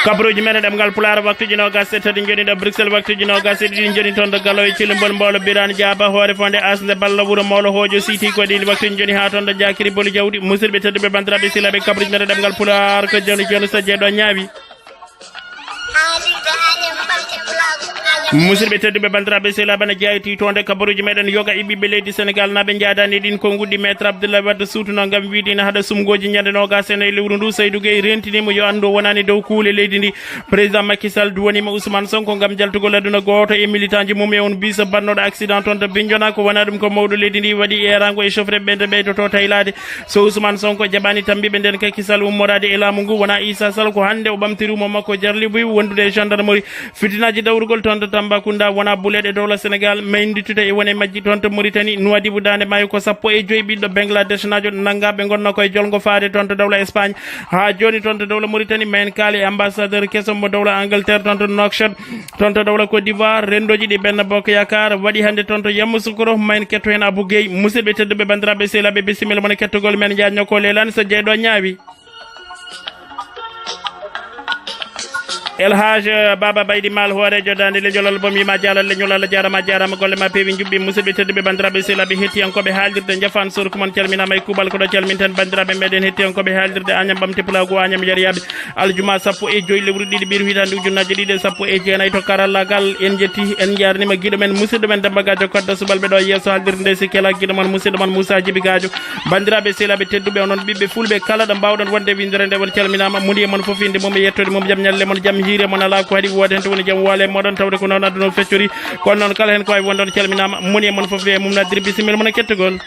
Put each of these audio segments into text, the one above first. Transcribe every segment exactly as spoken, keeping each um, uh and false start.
Kabaruuji men e ɗemngal Pulaar, waktuuji noogaas e tati njoni ɗo Bruxelles, waktuuji noogaas e ɗiɗi njoni toon to Galowe Cilmbol Mboolo Biraan Jaaba, hoore fonde Asnde Balla Wuro Mawlo Hoojo Siti, ko ɗiin waktuuji njoni haa toon to Jaakiri Boli Jawdi. Musidɓe tedduɓe, banndiraaɓe, sehilaaɓe, kabaruuji men e ɗemngal Pulaar ko joni joni so jeeɗo ñaawi. Musidɓe tedduɓe, banndiraaɓe, sehilaaɓe, ne jeyaa e tiitoonde kabaruuji meɗen yoga e ɓiɓɓe leydi Senegaal naaɓe njaadaani ɗin konnguɗi Maître Abdoulaye Wade suutuno ngam wiide ina haɗa sumngooji ñande noogaas e nayi lewru ndu. Seydou Gueye rentiniima yo anndu o wonaani dow kuule leydi ndi. Président Macky Sall duwaniima Ousmane Sonko ngam jaltugol aduna gooto e militanji mum e on bus bannooɗo accident toon to Bignona. Ko wonaa ɗum ko mawɗo leydi ndi waɗi eeraango e chauffeur ɓe nde ɓeydoto taylaade. So Ousmane Sonko jaɓaani tambiiɓe nden ka kisal ummoraade e laamu ngu, wonaa Issa Sall, ko hannde o ɓamtiri mo makko jarlibuy wondude e gendarmerie. Fitinaaji dawrugol toon to Tambacounda wonaa buleeɗe dowla Senegaal, maynittude e wone majji toon to Mauritanie. Nouadhibou Daande Maayo ko sappo e joy ɓiɗɗo Bangladeshnaajo nanngaa ɓe ngonnoo koye jolngo faade toon to dowla Espagne. Haa jooni toon to dowla Mauritanie, ma en kaal e ambassadeur keso mo dowla Angleterre toon to Nouakchott. Toon to dowla Côte d'Ivoire, renndooji ɗi Benno Bokk Yaakaar waɗi hannde toon to Yamoussoukro, ma en ketto heen Abou Gueye. Musidɓe tedduɓe, banndiraaɓe, sehilaaɓe, bisimilla mon e kettugol men, njaajno ko leelaani so jeeɗo ñaawi. El Hadj Baba Baydi Maal, hooreejo daande leñol, album yima jaalal leñol, Allah jaaraama, a jaaraama, golle ma peewi, njuɓɓi. Musidɓe tedduɓe, banndiraaɓe, sehilaaɓe, hettiyankooɓe haalirde Njafaan Sorku mon calminaama e kuuɓal, koɗo calminten banndiraaɓe meɗen hettiyankooɓe haalirde Añam Ɓamte Pulaagu, Añam Yariyaaɓe. Aljuma sappo e joy lewru ɗiɗi ɓiru hitaande ujunnaaje ɗiɗi e sappo e jeenayi to karallagal. En njetti, en njaarnima giɗo men, musidɗo men Demba Gadio Kodda Subalɓe ɗo yeeso haalirde nde, si kela giɗo mon, musidɗo mon Moussa Djibi Gadio. Banndiraaɓe sehilaaɓe tedduɓe, onon ɓiɓɓe fulɓe kala ɗo mbaawɗon wonde winndere nde, on calminaama. Mundi e mon fof innde mum e yettoode mum, jam ñalle mon, jam hiire mon alaa ko haɗi woote heen to woni jam waale mooɗon, tawde ko noon aduna o feccori. Kono noon kala heen ko wawi wonde on calminaama. Mundi e mon fof e mum naddir bisimilla mon e kettugol.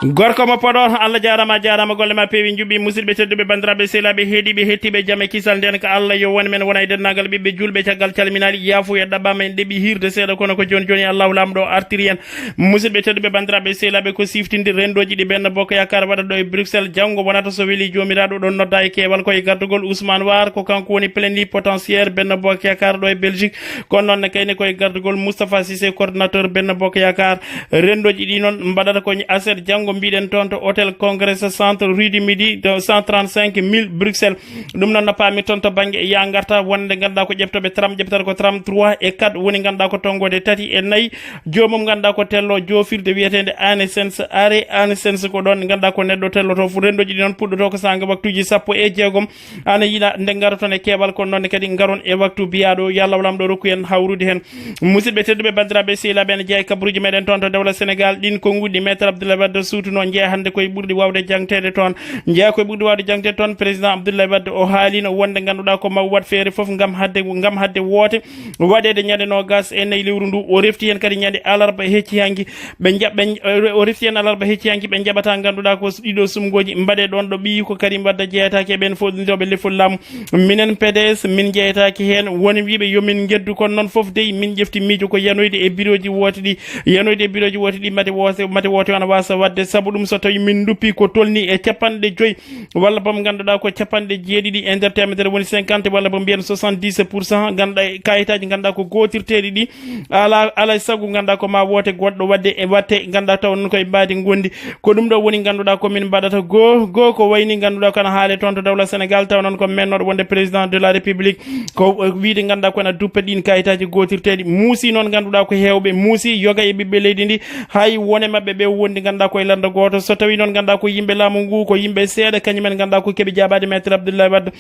Gorko mo Podor, Allah jaaraama, a jaaraama, golle ma peewi, njuɓɓi. Musidɓe tedduɓe, banndiraaɓe sehilaaɓe heeɗiiɓe, hettiiɓe jam e kisal nden, ko Allah yo won men wona e denndaangal ɓiɓɓe juulɓe. Caggal calminaali, yaafuya ɗaɓɓaama, en ɗeɓi hiirde seeɗa, kono ko jooni jooni, Allahu Laamɗo o artiri en. Musidɓe tedduɓe, banndiraaɓe sehilaaɓe, ko siftinde renndooji ɗi Benno Bokk Yaakaar waɗata ɗo e Bruxelles. Janngo wonata so weli Joomiraaɗo, ɗon nodda e keewal ko e gartugol Ousmane War, ko kanko woni plenipotentiaire Benno Bokk Yaakaar ɗo e Belgique. Kono noon ne kayne ko e gartugol Moustapha Cissé, coordinateur Benno Bokk Yaakaar. Renndooji ɗi noon mbaɗata ko aset janngo, mbiɗen toon to Hôtel Congrès Centre, rue du Midi, to cent trente-cinq mille Bruxelles. Ɗum noon no paami toon to bannge ya ngarta wonde ngannduɗaa ko ƴeftooɓe tram, ƴeftata ko tram trois e quatre woni ngannduɗaa ko tonngoode tati e nayi. Joomum ngannduɗaa ko tello joofirde wiyeteende Anesens, are Anesens ko ɗoon ngannduɗaa ko neɗɗo telloto. Fof renndooji ɗi noon puɗɗoto ko saanga waktuuji sappo e jeegom. Ana yiɗa nde ngaroton e keewal, kono noon kadi ngaron e waktu biyaaɗo. Yo Allah Laamɗo rokku en hawrude heen. Musidɓe tedduɓe, banndiraaɓe sehilaaɓe, ene jeyaa e kabaruuji meɗen toon to dowla Senegaal. Ɗin konnguɗi Maître Abdoulaye Wade suutuno, njeyaa hannde koye ɓurɗi waawde jaŋteede toon. Njeyaa koye ɓurɗi waawde jaŋteede toon. Président Abdoulaye Wade o haalino wonde ngannduɗaa ko ma waɗ feere fof ngam haɗde, ngam haɗde woote waɗeede ñande noogaas e nayi lewru ndu. O refti heen kadi ñande alarba hecci hanki. Ɓe njaɓ-, ɓe, o refti heen alarba hecci hanki, ɓe njaɓata ngannduɗaa ko ɗiɗo sumngooji mbaɗe ɗoon ɗo ɓiyi ko Karim Wade jeyataake e ɓeen fooɗinirooɓe lefol laamu. Minen P D S, min njeyataake heen. Won wiiɓe yo min ngeddu, kono noon fof dey min ƴefti miijo ko yanoyde e birooji woote ɗi, yanoyde e birooji woote ɗi, mate woote, mate woote o ana waasa waɗde. Sabu ɗum, so tawi min nduppi ko tolni e capanɗe joyi, walla boom ngannduɗaa ko capanɗe jeeɗiɗi e nder teemedere woni cinquante, walla boom mbiyen soixante-dix pour cent, ngannduɗaa e kayitaaji ngannduɗaa ko gootirteeɗi ɗi, ala, alaa e sago ngannduɗaa ko ma woote goɗɗo waɗde e watte, ngannduɗaa taw noon koye mbaadi ngondi. Ko ɗum ɗo woni ngannduɗaa ko min mbaɗata goo, goo ko wayni ngannduɗaa ko ana haale toon to dowla Senegaal, taw noon ko mennooɗo wonde président de la République. Ko, eh, wiide ngannduɗaa ko ena duppa ɗiin kayitaaji gootirteeɗi. Muusi noon ngannduɗaa ko heewɓe muusi, yoga e ɓiɓɓe leydi ndi, hay wone maɓɓe ɓe wondi ngannduɗaa ko e lannda gooto. So tawi noon ngannduɗaa ko yimɓe laamu ngu, ko yimɓe seeɗa, kañum en ngannduɗaa ko keɓi jaabaade Maître Abdoulaye Wade.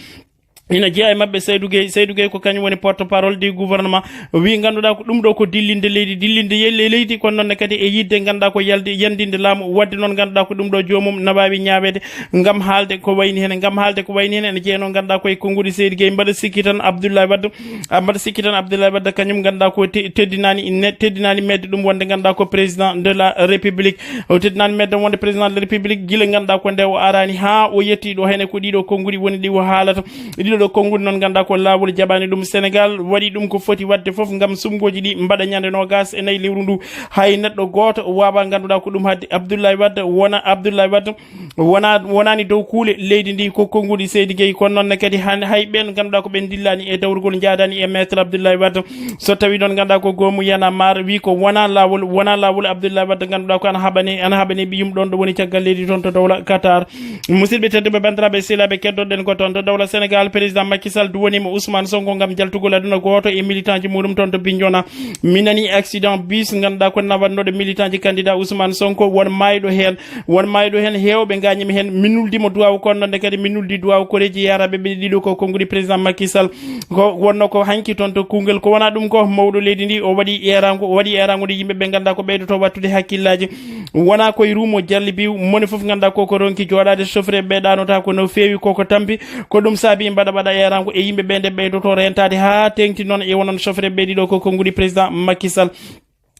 Ina jeyaa e maɓɓe Seydou Gueye. Seydou Gueye ko kañum woni porte-parole du gouvernement. O wii, ngannduɗaa ko ɗum ɗo ko dillinde leydi, dillinde ye-, le-, leydi, kono noon ne kadi e yiɗde ngannduɗaa ko yalde, yandinde laamu. Waɗde noon ngannduɗaa ko ɗum ɗo joomum na waawi ñaaweede ngam haalde ko wayni heen, ngam haalde ko wayni heen. Ene jeyanoo ngannduɗaa ko e konnguɗi Seydou Gueye. Mbaɗa sikki tan Abdoulaye Wade, a mbaɗa sikki tan Abdoulaye Wade kañum ngannduɗaa ko te-, teddinaani ne-, teddinaani medde ɗum wonde ngannduɗaa ko président de la République. O teddinaani medde wonde président de la République gila ngannduɗaa ko nde o araani haa o yetti ɗo, hene ko ɗiɗo konnguɗi woni ɗi o haalata. Ɗiɗo Ɗo konngudi noon, ngannduɗaa ko laawol jaɓaani ɗum. Sénégal waɗi ɗum ko foti waɗde fof ngam suɓngooji ɗi mbaɗa ñande noogas e nayi lewru ndu. Hay neɗɗo gooto waawaa, ngannduɗaa ko ɗum haɗde Abdoulaye Wade, wona Abdoulaye Wade, wona, wonaani dow kuule leydi ndi, ko konngudi Seydi Gueye. Kono noon ne kadi han-, hay ɓeen, ngannduɗaa ko ɓeen ndillaani e dawrugol, njaadaani e maître Abdoulaye Wade. So tawii noon, ngannduɗaa ko goomu Y'en a marre wii ko wona laawol, wona laawol Abdoulaye Wade, ngannduɗaa ko ana haɓani, ana haɓani ɓiyum ɗoon ɗo woni caggal leydi toon to dowla Qatar. Musidɓe tedduɓe, banndiraaɓe sehilaaɓe, keddorɗen ko toon to dowla Sénégal. Président Macky Sall duwaniima Ousmane Sonko ngam jaltugol aduna gooto e militant ji muɗum toon to Bignona. Mi nani accident bus, ngannduɗaa ko nawatnooɗo militant ji candidat Ousmane Sonko, won maayɗo heen, won maayɗo heen, heewɓe ngaañiima heen. Mi nuldi mo duwaawu, kono noon ne kadi mi nuldi duwaawu koreeji yaaraaɓe ɓe ɗiɗo ko konngudi président Macky Sall. Ko wonno ko hanki toon to Koungheul. Ko wonaa ɗum ko mawɗo leydi ndi, o waɗi eeraango, o waɗi eeraango nde yimɓe ɓe ngannduɗaa ko ɓeydoto waɗtude hakkillaaji. Wonaa koye ruumo Jallibiiw, moni fof ngannduɗaa ko ko ronki jooɗaade, chauffeur ɓe ɗaanota ko no feewi, ko ko tampi. Ko ɗum saabi mbaɗa waɗa eeraango e yimɓe ɓe nde ɓeydoto rentaade haa teeŋti noon e wonon chauffeur ɓe ɗiɗo ko konngudi président Macky Sall.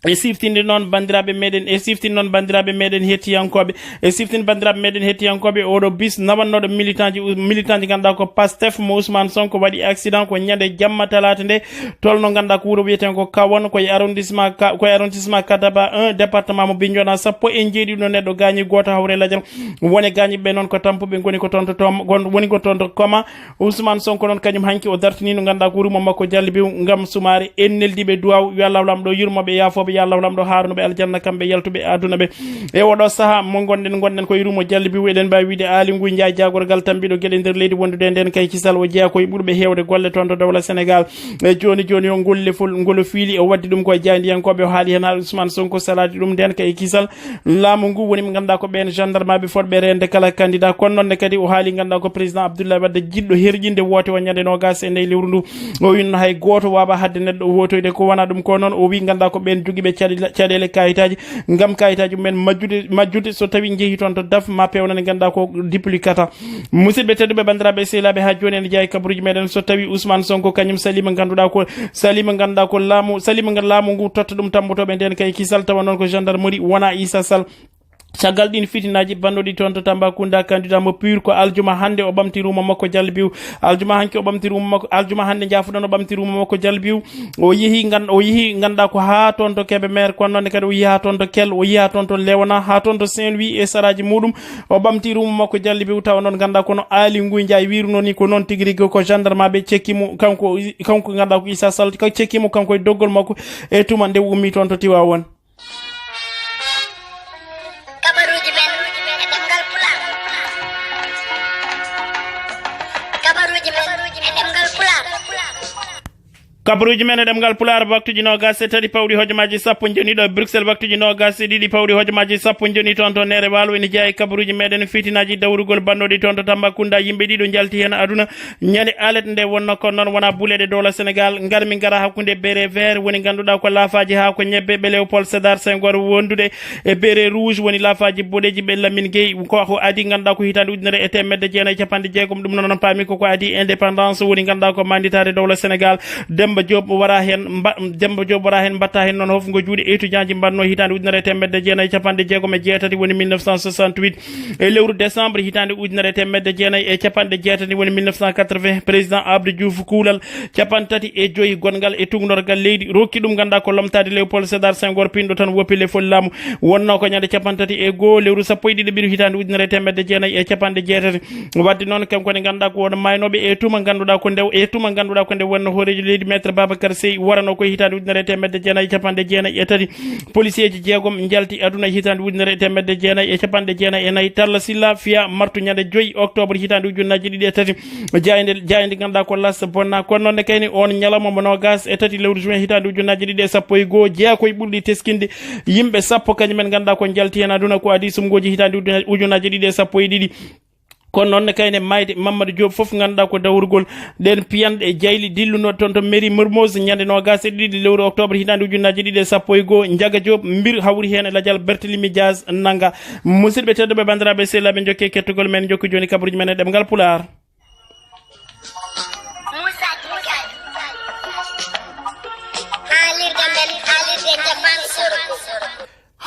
E siftinde noon banndiraaɓe meɗen, e siftinde noon banndiraaɓe meɗen hettiyankooɓe, e siftinde banndiraaɓe meɗen hettiyankooɓe, oɗo bis nawannooɗo militant ji, militant ji ngannduɗaa ko Pastef mo Ousmane Sonko waɗi accident ko ñande jamma talaata nde, tolno ngannduɗaa ko wuro wiyeten ko Kawon, koye arrondissement Ka-, koye arrondissement Kadaba un, département mo Bignona. Sappo e njeeɗiɗo neɗɗo gaañi, gooto hawre lajal. Wone gaañiɓe noon ko tampuɓe ngoni ko toon to tom-, gon-, woni ko toon to coma. Ousmane Sonko noon, kañum hanki o dartini no ngannduɗaa ko rumo makko Jallibiiw ngam sumaare. En neldiɓe duwaaw, yo Allah Laamɗo yurmoɓe, yaafooɓe, yo Allah Laamɗo haarnuɓe aljanna, kamɓe yaltuɓe aduna ɓe. E oɗo sahaa mo ngonɗen, ngonɗen koye rumo Jallibiiw, eɗen mbaawi wiide Aali Nguy Njaay, jaagorgal tambiɗo geɗe nder leydi, wondude e nden kay kisal, o jeyaa koye ɓurɓe heewde golle toon to dowla Sénégal. E jooni jooni o, ngol lefol ngol o fiili, o waddi ɗum koye jaayndiyankooɓe, o haali heen haala Ousmane Sonko salaade ɗum nden kay kisal. Laamu ngu woni mo ngannduɗaa ko ɓeen gendarmeɓe fotɓe reende kala candidat. Kono noon ne kadi o haali ngannduɗaa ko président Abdoulaye Wade jiɗɗo herƴinde woote o ñande noogas e nayi lewru ndu. O wii noon hay gooto waawaa haɗde neɗɗo wootoyde, ko wonaa ɗum ko noon. O wii ngannduɗaa ko ɓeen jogiiɓe caɗeele, caɗeele kayitaaji ngam kayitaaji mumen majjude, majjude so tawii njehii toon to daf ma peewnane ngannduɗaa ko duplicata. Musidɓe tedduɓe, banndiraaɓe sehilaaɓe, haa jooni ene jeyaa e kabaruuji meɗen. So tawii Ousmane Sonko kañum salii mo ngannduɗaa ko, salii mo ngannduɗaa ko laamu, salii mo ngan-, laamu ngu totta ɗum tammbotooɓe nden kay kisal, tawa noon ko gendarmerie, wonaa Issa Sall. Caggal ɗiin fitinaaji bannooɗi toon to Tambacounda, candidat mo pur ko aljuma hannde o ɓamti rumo makko Jallibiiw. Aljuma hanki o ɓamti rumo makko, aljuma hannde njaafuɗon, o ɓamti rumo makko Jallibiiw. O yehi ngan-, o yehi ngannduɗaa ko haa toon to Kébémer, kono noon ne kadi o yehi haa toon to Kel, o yehi haa toon to Léona, haa toon to Saint-Louis e saraaji muɗum. O ɓamti rumo makko Jallibiiw, tawa noon ngannduɗaa kono Aali Nguy Njaay wiirunoo ni, ko noon tigi rigi ko gendarmeɓe cekki mo, kanko, kanko ngannduɗaa ko Issa Sall, ka-, cekki mo kanko e doggol makko e tuma nde o ummi toon to Tiwaawoon. Kabaruuji men e ɗemngal Pulaar. Kabaruuji men e ɗemngal Pulaar. Kabaruuji men e ɗemngal Pulaar, waktuuji noogaas e tati pawɗi hojomaaji sappo njoni ɗo e Bruxelles, waktuuji noogaas e ɗiɗi pawɗi hojomaaji sappo njoni toon to Neere Waalo. Ene jeyaa e kabaruuji meɗen fitinaaji dawrugol bannooɗi toon to Tambacounda, yimɓe ɗiɗo njalti heen aduna. Ñande alet nde wonno ko noon, wonaa buleede dowla Sénégal. Ngar min ngara hakkunde bérets verts, woni ngannduɗaa ko laafaaji haako ñebbe ɓe Léopold Sédar Senghor wondude e bérets rouges, woni laafaaji boɗeeji ɓe Lamine Gueye. Ko ko adii ngannduɗaa ko hitaande ujunere e teemedde jeenayi e capanɗe jeegom, ɗum noon paami ko ko adii indépendance, woni ngannduɗaa ko maanditaare dowla Sénégal. Demba Diop wara heen, mba-, Demba Diop wara heen, mbatta heen noon hofngo juuɗe étudiant ji mbaɗnoo hitaande ujunere e teemedde jeenayi e capanɗe jeegom e jeetati, woni mille neuf cent soixante-huit. E lewru décembre hitaande ujunere e teemedde jeenayi e capanɗe jeetati, woni mille neuf cent quatre-vingts, président Abdou Diouf, kuulal capanɗe tati e joyi gonngal e tuugnorgal leydi, rokki ɗum ngannduɗaa ko lomtaade Léopold Sédar Senghor, pinɗo tan woppi lefol laamu. Wonnoo ko ñande capanɗe tati e goo lewru sappo e ɗiɗi ɓiru hitaande ujunere e teemedde jeenayi e capanɗe jeetati. Waɗde noon, kanko ne ngannduɗaa ko won maaynooɓe e tuma ngannduɗaa ko nde, e tuma ngannduɗaa ko nde wonno hooreejo leydi Maître Babacar Sèye waranoo ko hitaande ujunere e teemedde jeenayi e capanɗe jeenayi e tati. Policier ji jeegom njalti aduna hitaande ujunere e teemedde jeenayi e capanɗe jeenayi e nayi. Talla Sylla fiyaa martu ñande joyi octobre hitaande ujunnaaji ɗiɗi e tati. Jaaynde, jaaynde ngannduɗaa ko Las bonna. Kono noon ne kayni oon ñalawma mo noogaas e tati lewru juin hitaande ujunnaaji ɗiɗi e sappo e goo, jeyaa ko e ɓurɗi teskinde. Yimɓe sappo kañum en ngannduɗaa ko njalti heen aduna ko adii suɓngooji hitaande ujunna-, ujunnaaji ɗiɗi e sappo e ɗiɗi. Kono noon ne kayne maayde Mamadou Diop, fof ngannduɗaa ko dawrugol ɗeen piyanɗe jayli dillunoo toon to mairie Mermoz ñande noogaas e ɗiɗi lewru octobre hitaande ujunnaaji ɗiɗi e sappo e goo. Ndiaga Diop mbir hawri heen e lajal Barthélémy Dias nannga. Musidɓe tedduɓe, banndiraaɓe sehilaaɓe, njokke kettugol men, njokki jooni kabaruuji men e ɗemngal Pulaar. Moussa Diagne. Haalirde men, haalirde Japan Soro.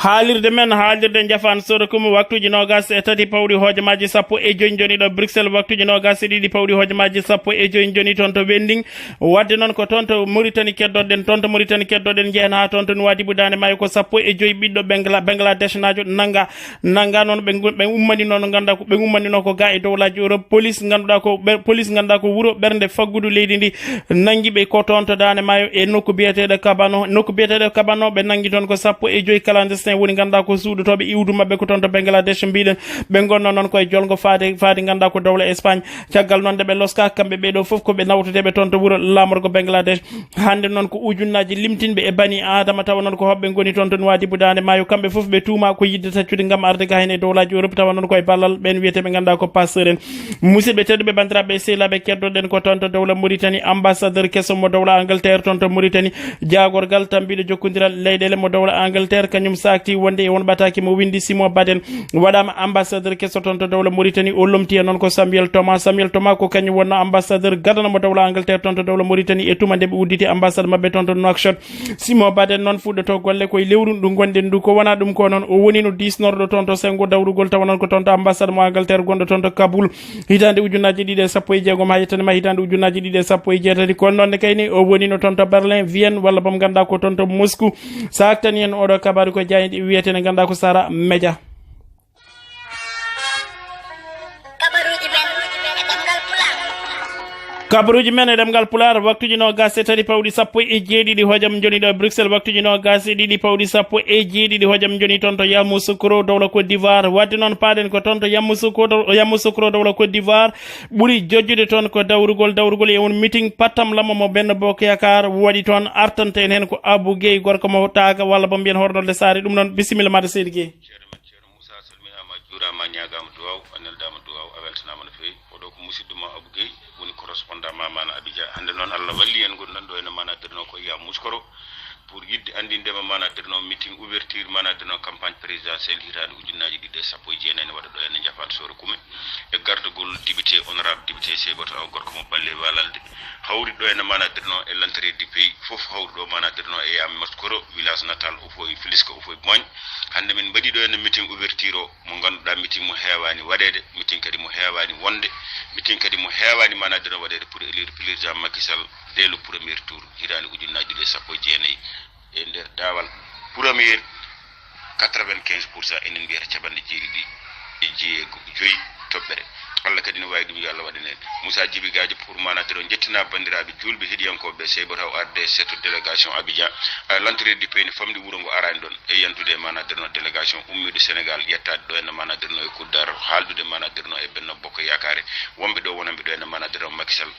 Haalirde men, haalirde Njafaan Soro Kumu, waktuuji noogaas e tati pawɗi hojomaaji sappo e joy njoni ɗo Bruxelles, waktuuji noogaas e ɗiɗi pawɗi hojomaaji sappo e joy njoni toon to Wending. Waɗde noon ko toon to Mauritanie keddoɗen, toon to Mauritanie keddoɗen, njehen haa toon to Nouadhibou, Daande Maayo, ko sappo e joy ɓiɗɗo Bangla-, Bangladeshnaajo nannga, nannga noon ɓe ngu-, ɓe ummani noon nganndaa ko, ɓe ummanino ko ga e dowlaaji Europe. Police ngannduɗaa ko ɓe-, police ngannduɗaa ko wuro ɓernde faggudu leydi ndi, nanngi ɓe ko toon to Daande Maayo e nokku biyeteeɗo Kabano. Nokku biyeteeɗo Kabano, ɓe nanngi toon ko sappo e joy clandestin woni ngannduɗaa ko suuɗotooɓe, iwdi maɓɓe ko toon to Bangladesh mbiɗen. Ɓe ngonno noon koye jolngo faade, faade ngannduɗaa ko dowla Espagne. Caggal noon nde ɓe loska, kamɓe ɓeeɗo fof ko ɓe nawtoteeɓe toon to wuro laamorgo Bangladesh. Hannde noon ko ujunnaaji limtinɓe e bani Aadama, tawa noon ko hoɓɓe ngoni toon to Nouadhibou, Daande Maayo. Kamɓe fof ɓe tuuma ko yiɗde taccude ngam arde ga heen e dowlaaji Europe, tawa noon koye ballal ɓeen wiyeteeɓe ngannduɗaa ko pasteur en. Musidɓe tedduɓe, banndiraaɓe e sehilaaɓe, keddoɗen ko toon to dowla Mauritanie, ambassadeur keso mo dowla Angleterre toon to Mauritanie, jaagorgal tambiiɗo jokkondiral leyɗeele mo dowla Angleterre, kañum saakti wonde e won ɓataake mo winndi Simon Baden, waɗaama ambassadeur keso toon to dowla Mauritanie. O lomti e noon ko Samuel Thomas. Samuel Thomas ko kañum wonnoo ambassadeur gadano mo dowla Angleterre toon to dowla Mauritanie e tuma nde ɓe udditi ambassade maɓɓe toon to Nouakchott. Simon Baden noon fuɗɗoto golle koye lewru ndu ngonɗen ndu. Ko wonaa ɗum ko noon, o wonino diisnorɗo toon to senngo dawrugol, tawa noon ko toon to ambassade mo Angleterre gonɗo toon to Kaboul. Hitaande ujunnaaji ɗiɗi e sappo e jeegom haa yettani ma hitaande ujunnaaji ɗiɗi e sappo e jeetati. Kono noon ne kayni o wonino toon to Berlin, Vienne, walla boom ngannduɗaa ko toon to Moscou. Saaktani en oɗo kabaaru ko jaaynde wiyetee nde ngannduɗaa ko Sara Media. Kabaruuji men e ɗemngal Pulaar. Kabaruuji men e ɗemngal Pulaar, waktuuji noogaas e tati pawɗi sappo e jeeɗiɗi hojom njoni ɗo Bruxelles, waktuuji noogaas e ɗiɗi pawɗi sappo e jeeɗiɗi hojom njoni toon to Yamoussoukro, dowla Côte d'Ivoire. Waɗde noon, paaɗen ko toon to Yamoussoukro, Yamoussoukro, dowla Côte d'Ivoire. Ɓuri jojjude toon ko dawrugol, dawrugol e won meeting pattam lammo mo Benno Bokk Yaakaar waɗi toon. Artanta en heen ko Abou Guèye, gorko mo Taaga, walla boom mbiyen Hornolde Saare. Ɗum noon, bisimilla maaɗa, seydi Guèye. Ceerno Moussa, a salminaama, a juuraama, a ñaagaama duwaaw, a neldaama duwaaw, a weltanaama no feewi. Oɗo ko musidɗo ma Abou Guèye, woni correspondant ma mana Abidjan. Hannde noon, Allah walli en, ngonɗen ɗo ene mana Adderno ko Yamoussoukro pour yiɗde anndinde ma mana Adderno meeting ouverture mana Adderno campagne présidentielle hitaande ujunnaaji ɗiɗi e sappo e jeenayi ne waɗa ɗo ene Njafaan Soro Kume, e gardagol député, honorable député Seybatou Aw, gorko mo Balle Walalde. Hawri ɗo ene mana Adderno e l'entrée du pays, fof hawri ɗo mana Adderno e Yamoussoukro, village natal, o fof e Filiska, o fof e Boigne. Hannde min mbaɗi ɗo ene meeting ouverture o, mo ngannduɗaa meeting mo heewaani waɗeede, meeting kadi mo heewaani wonde, meeting kadi mo heewaani mana Adderno waɗeede pour élire président Macky Sall dès le premier tour, hitaande ujunnaaji ɗiɗi e sappo e jeenayi. E nder daawal premier, quatre-vingt-quinze pour cent, enen mbiyata capanɗe jeeɗiɗi e jeego, joyi toɓɓere. Allah kadi ne waawi ɗum, yo Allah waɗan en. Moussa Djiby Gadio pour mana Adderno, njettina banndiraaɓe juulɓe heɗiyankooɓe, Seyba Taw arde seeto délégation Abidjan. A, l'entrée du pays ne famɗi, wuro ngo araani ɗoon. E yantude e mana Adderno délégation ummiiɗo Sénégal, yettaade ɗo ene mana Adderno e Kudar, haaldude mana Adderno e Benno Bokk Yaakaare. Wonɓe ɗo, wonanɓe ɗo ene mana Adderno Macky Sall.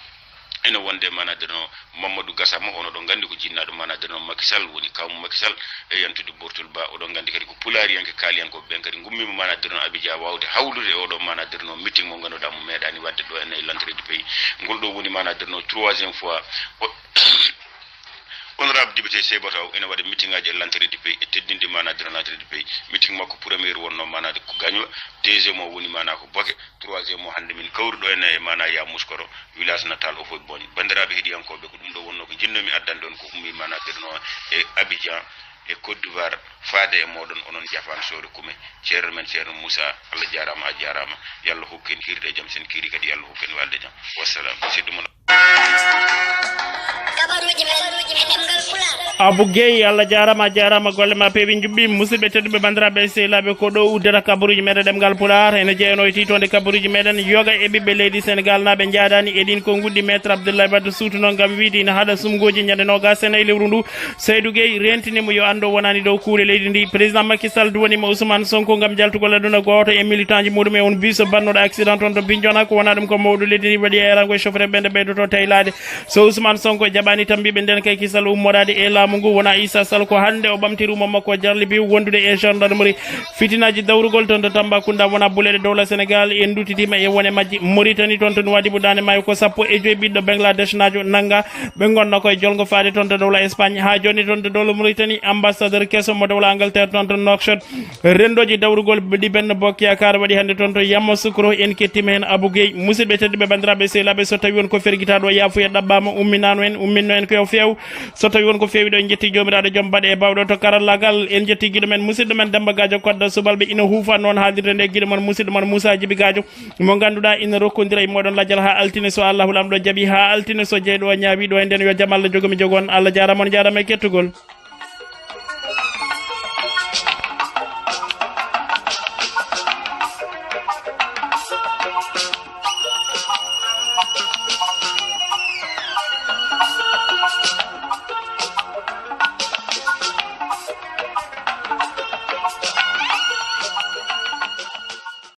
Ene wonde mana Adderno Mamadou Gassama, on oɗon nganndi ko jinnaaɗo mana Adderno Macky Sall, woni kaamu Macky Sall, e yantude Bortul Ba. Oɗon nganndi kadi ko pulaariyanke kaaliyankooɓe ɓen kadi ngummiima mana Adderno Abidjan waawde hawlude e oɗo mana Adderno meeting mo ngannduɗaa mo meeɗaani waɗde ɗo ene e l'entrée du pays. Ngol ɗo woni mana Adderno troisième fois. O-, honorable député Seyba Taw ene waɗa meeting aji e l'entrée du pays, e teddinde mana Adderno l'entrée du pays. Meeting makko premier wonno mana ko Gagnoa, deuxième o woni mana ko Boké, troisième o hannde min kawri ɗo ene e mana Yamoussoukro, village natal o fof Boigne. Banndiraaɓe heɗiyankooɓe, ko ɗum ɗo wonno ko njinnoomi addande on, ko ummi mana Adderno e Abidjan e Côte d'Ivoire, faade e mooɗon, onon Njafaan Soro Kume, ceerno men ceerno Moussa, Allah jaaraama, a jaaraama. Yo Allah hokku en hiirde e jam, sen kiiri kadi yo Allah hokku en waalde jam. Wassalam. Musidɗo mon. Kabaruuji men e ɗemngal Pulaar. Abou Guèye, Allah jaaraama, a jaaraama, golle ma peewi njuɓɓi. Musidɓe tedduɓe, banndiraaɓe e sehilaaɓe, ko ɗo uddata kabaruuji meɗen ɗemngal Pulaar. Ene jeyanoo e tiitoonde kabaruuji meɗen, yoga e ɓiɓɓe leydi Senegaal naaɓe njaadaani e ɗiin konnguɗi. Maître Abdoulaye Wade suutunoo ngam wiide ina haɗa sumngooji ñande noogaas e nayi lewru ndu. Seydou Guèye rentini mo yo anndu o wonaani dow kuule leydi ndi. Président Macky Sall duwaniima Ousmane Sonko ngam jaltugol aduna gooto e militant ji muuɗum e on bus bannooɗo accident toon to Bignona. Ko wonaa ɗum, ko mawɗo leydi ndi waɗi eerango e chauffeur ɓe nde ɓeydoto taylaade. So Ousmane Sonko jaɓaani tambiiɓe nden kay kisal ummoraade e laamu ngu, wonaa Issa Sall ko hannde o ɓamtiri ummo makko jarlibi wondude e gendarmerie. Fitinaaji dawrugol toon to Tambacounda wonaa buleeɗe, dowla Senegaal en duttitiima e wone majji. Mauritanie toon to Nouadhibou Daande Maayo ko sappo e joy ɓiɗɗo Bangladeshnaajo nannga. Ɓe ngonnoo koye jolngo faade toon to dowla Espagne. Haa jooni toon to dowla Mauritanie, ambassadeur keso mo dowla Angleterre toon to Nouakchott. Renndooji dawrugol ɗi Benno Bokk Yaakaar waɗi hannde toon to Yamoussoukro, en kettiima heen Abou Guèye. Musidɓe tedduɓe, banndiraaɓe sehilaaɓe, so tawii on ko fergitaaɗo, yaafuya ɗaɓɓaama, umminaano en, umminno En ko yo feew. So tawi won ko feewi ɗo, en jetti joomiraaɗo joom baɗe e bawɗo to karallagal. En jetti giɗo men, musidɗo men Demba Gadio Kodda Subalɓe, ina huufa noon haalirde nde giɗo mon, musidɗo mon Moussa Djibi Gadio, mo ngannduɗaa ina rokkondira e moɗon lajal haa altine, so Allahu Laamɗo jaɓi, haa altine so jeyɗo o ñaawi ɗo e nden. Yo jam Allah jogo mi jogo on. Allah jaaraama, on jaaraama e kettugol.